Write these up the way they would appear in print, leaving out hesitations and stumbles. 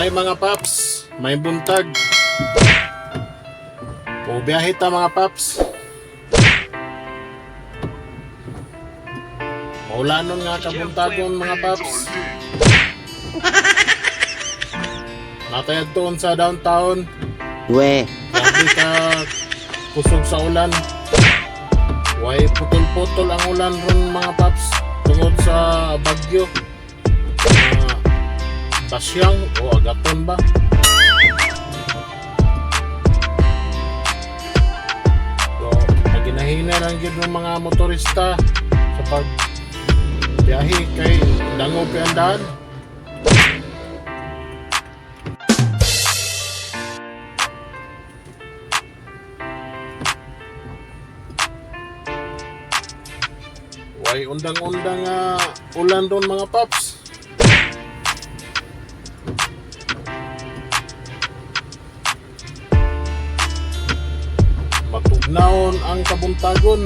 Hi mga paps, may buntag. Bubiyahe ta mga paps. Maulanon nga kabuntagon mga paps. Natayad doon sa downtown. We. Grabe ka kusog sa ulan. Way putol-putol ang ulan ron mga paps tungod sa bagyo. Basyang o Agaton ba? So, naginahina lang gyud ng mga motorista sa pag biyahe kay dangog kay ang daan. Way undang-undang nga ulan doon mga paps. Matugnaon ang kabuntagon.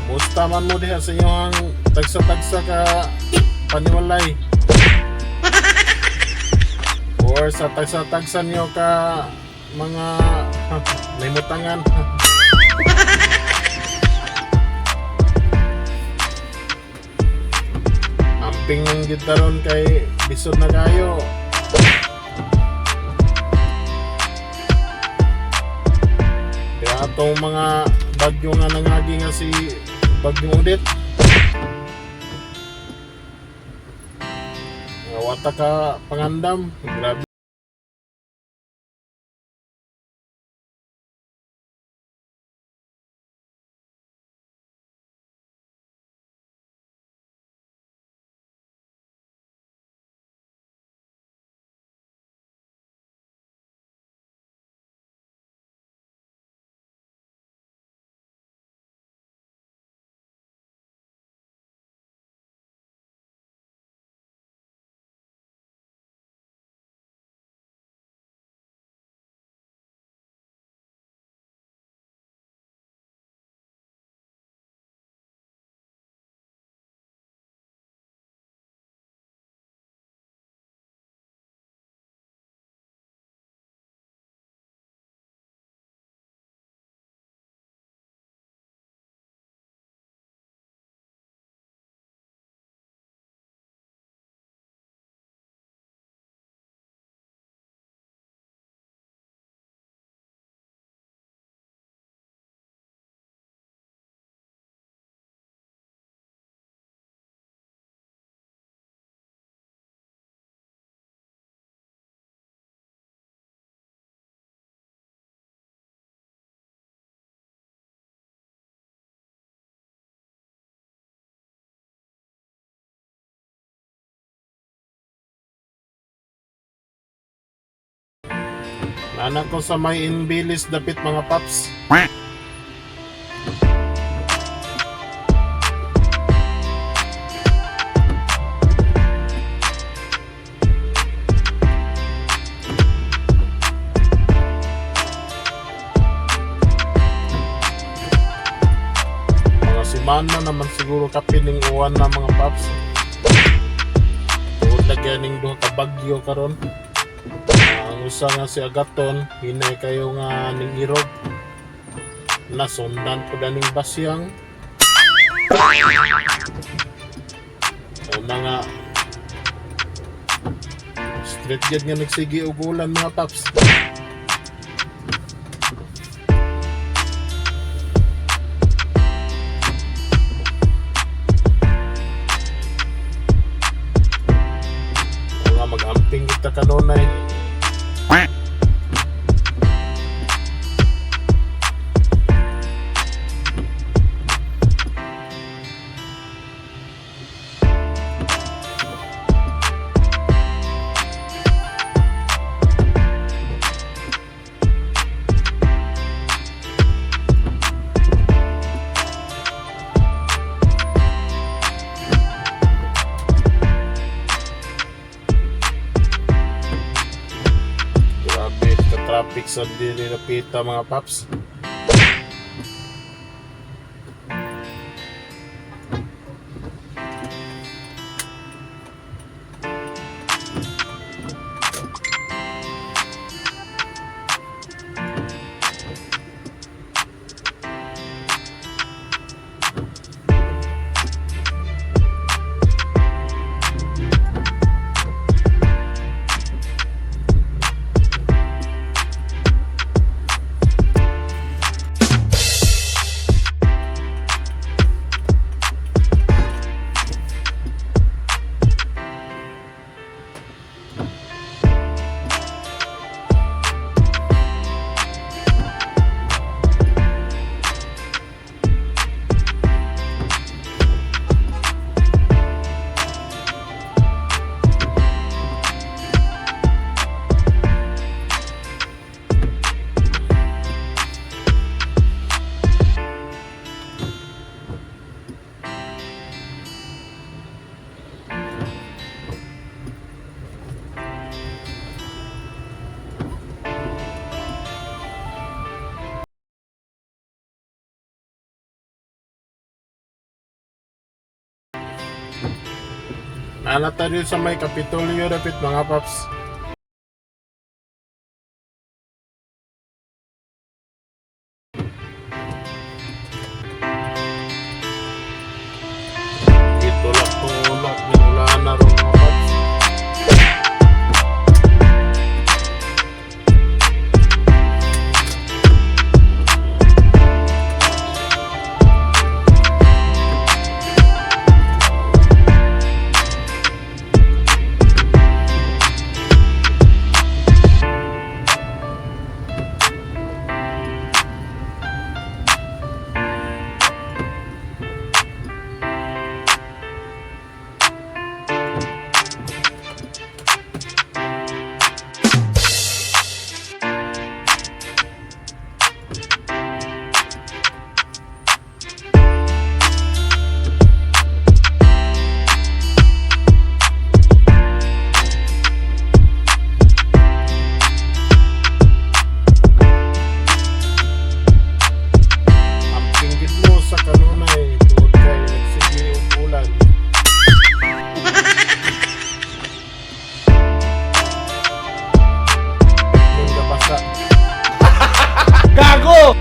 Musta man mo diha sa inyong tagsa-tagsa ka paniwalay? Or sa tagsa-tagsa niyo ka mga limutangan. Amping ng gitaron kay bisod na kayo. Kaya atong mga bagyo nga nangagi nga si Bagyong Udit. Nga wata ka pangandam. Grabe. Nana ko sa may inbilis dapit mga paps. Mga simana naman siguro kapining uwan na mga paps. Tungod lagi ning duha ka bagyo karon. Ang usa nga si Agaton, hinay kayo nga ning irog. Nasundan po daning basyang. Una nga street gid nga nagsigi og ulan mga paps. O nga mag-amping kita kanunay. Grabe, ka-traffic sa dili napita mga paps. Naa na ta diri sa may Kapitolyo dapit, mga paps. Itulak-tulak ni ulan na ron, mga paps. Ang pinggit mo sa kanunay tungod kay nagsige og ulan. Nung nabasa. Gago!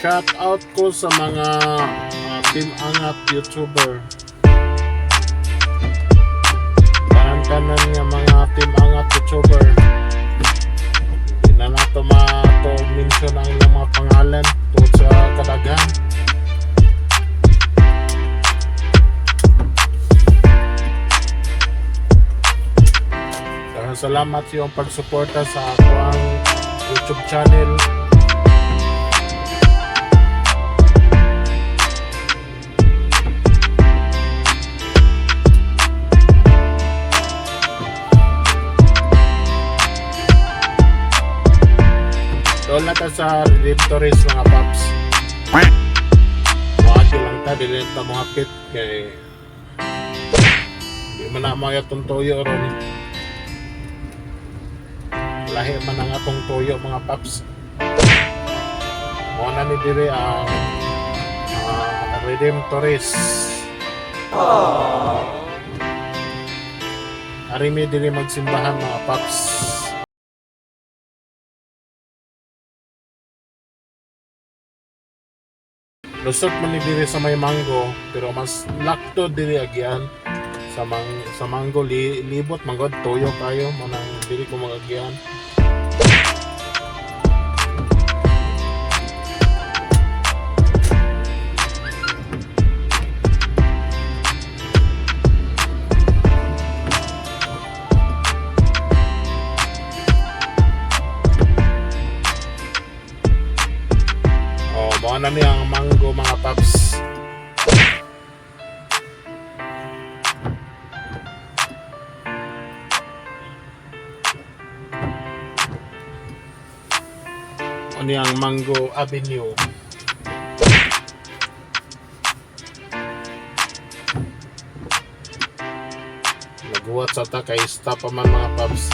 Shout out ko sa mga Team Angat YouTuber. Tanan-tanan nga mga Team Angat YouTuber. Hindi na nato mato mention ang ilang mga pangalan tungod sa kadaghan. Daghang salamat sa iyong pagsuporta sa akoang YouTube channel. Doon na ta sa Redemptorist, mga paps. Moagi lang ta, dili ta mohapit kay di man na mga atong toyo ron. Lahi man ang atong toyo, mga paps. Mo na ni diri ang Redemptorist. Ari mi diri magsimbahan, mga paps. Lusot man ni diri sa may Mango, pero mas lakto diri agyan sa Mango libot manggod toyo kayo mo nang diri ko magagyan. Oh, mao na ni ang Mango, mga paps. Ano ang Mango Avenue. Naguwat sa ta kay stop pa man, mga paps.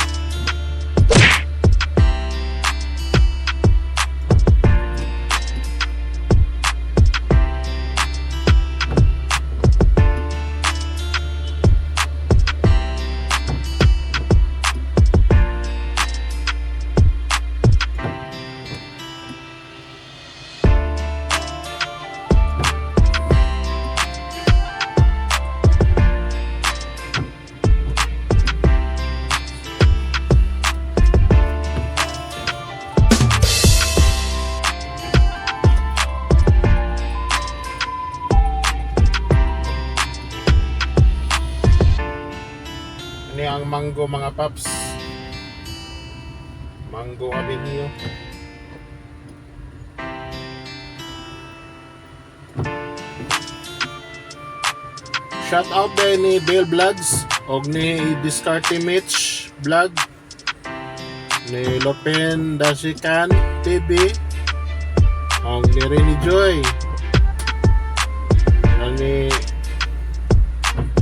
Ano ang Mango, mga paps? Mango Avenue. Shout out din ni Bill Vlogs og ni Discarte Mitch Vlog, ni Lopen Dasikan TV og ni Rene Joy og ni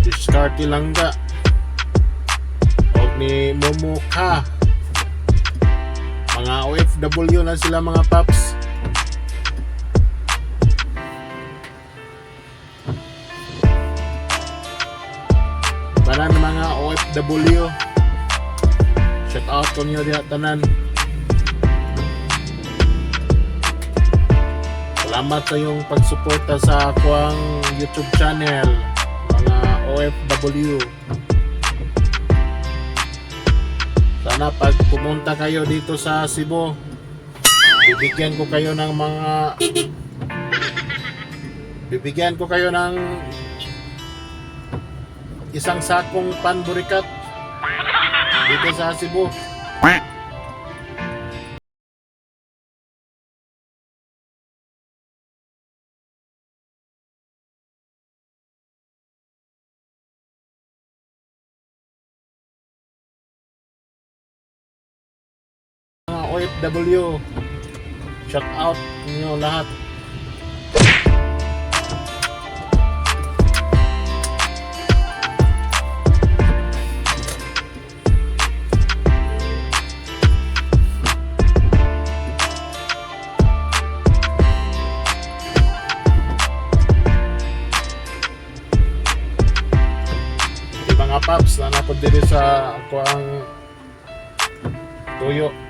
Discarte Langga og ni Momo Ka. Mga OFW na sila, mga paps. Tanan mga OFW, shout out ko niyo diha tanan. Salamat sa iyong pagsuporta sa akoang YouTube channel, mga OFW. Sana pag pumunta kayo dito sa Cebu, bibigyan ko kayo ng isang sakong panburikat dito sa Cebu. Mga OFW, shout out niyo lahat. Di, mga paps, na po diri sa ako ang tuyo.